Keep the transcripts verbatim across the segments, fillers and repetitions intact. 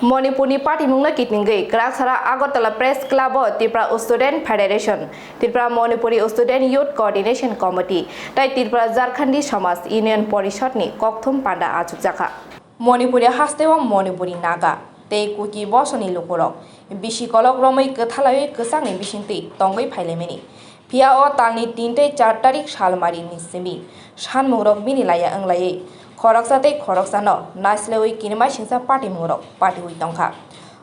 Manipurni patimungno kitningwi kwraksara Agartala Press Club-o Tripura Student Federation, Tripura Manipuri Student Youth Coordination Committee tai Tripura Jharkhandi Samaj Union Porishadni kokthum panda achukjakha. Manipuri hasteo Manipuri Naga tei Kuki bosongni lukurok bisi kolok romwi kwthalaiwi kwchangni bisingtwi tongwi phailaimani. Phiya o talni tin tei char tarik salmarini simi sanmungrok bini laya wnglaiwi khoroksa tei khoroksano naislewi kinima singsa patimungrok patiwi tongkha.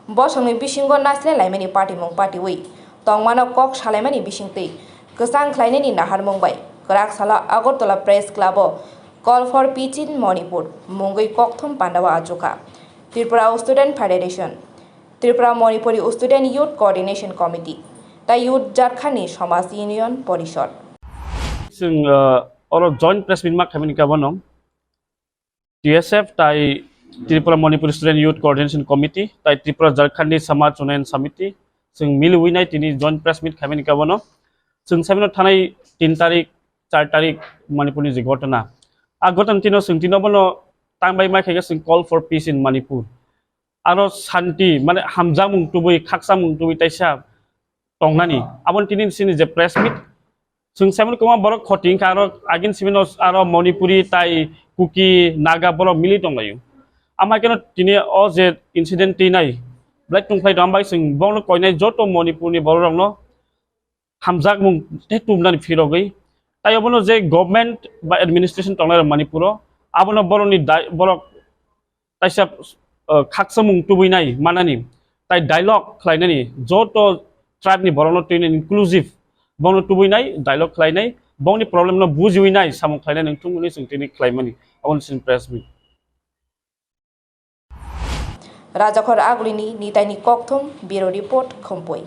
Bosongni bisingo naisle laimani patimung patiwi tongmano kok salaimani bisingtwi kwchang khlainani naharmung bai kwrak salo Agartala Press Club-o Call for Peace in Manipur mungwi kokthum pandao achukha. Tripura Student Federation, Tripura Manipuri Student Youth Coordination Committee, tai Youth Jharkhandi Samaj Union Porishad. Chwng, uh, oro joint press meet ma khaimani ka bono T S F tai Tripura Manipuri Student Youth Coordination Committee tai Tripura Jharkhandi Samaj Unnayan Samiti chwng miliwi nai tini joint press meet khaimani ka bono. Chwng sabino thanai tin tarik, char tarik Manipurni je ghotona. A ghotona tino chwng tino bono tangbai mai khaika chwng call for peace in Manipur. Aro santi, mane hamjakmung tubui, khaksamung tubui taisa tongnani. Aboni tini sini je press meet, chwng saimani kwbangma borok khoti wngkha, aro agin simi no aro Manipuri tai Kuki, Naga borok mili tonglaio. Ama keno tini o je incident twi nai, belai tungkhlai tong, ambai chwng bono koinai joto Manipurni borok rokno hamjakmung tei tumnani phirogwi. Tai obono je government ba administration tongnai rok Manipuro, abono borokni dai-, borok taisa, uh, khaksamung tubui nai manani, tai dialogue khlainani, joto tribe ni borokno twinani inclusive, bono tubui nai, dialogue khlainai, bongni problem no bujiwi nai, samung khlainai nangthung hwnwi chwng tini khlaimani, aboni sini press meet. Rajakhor Agulini Nitaini Kokthum Bureau Report, Khumpui.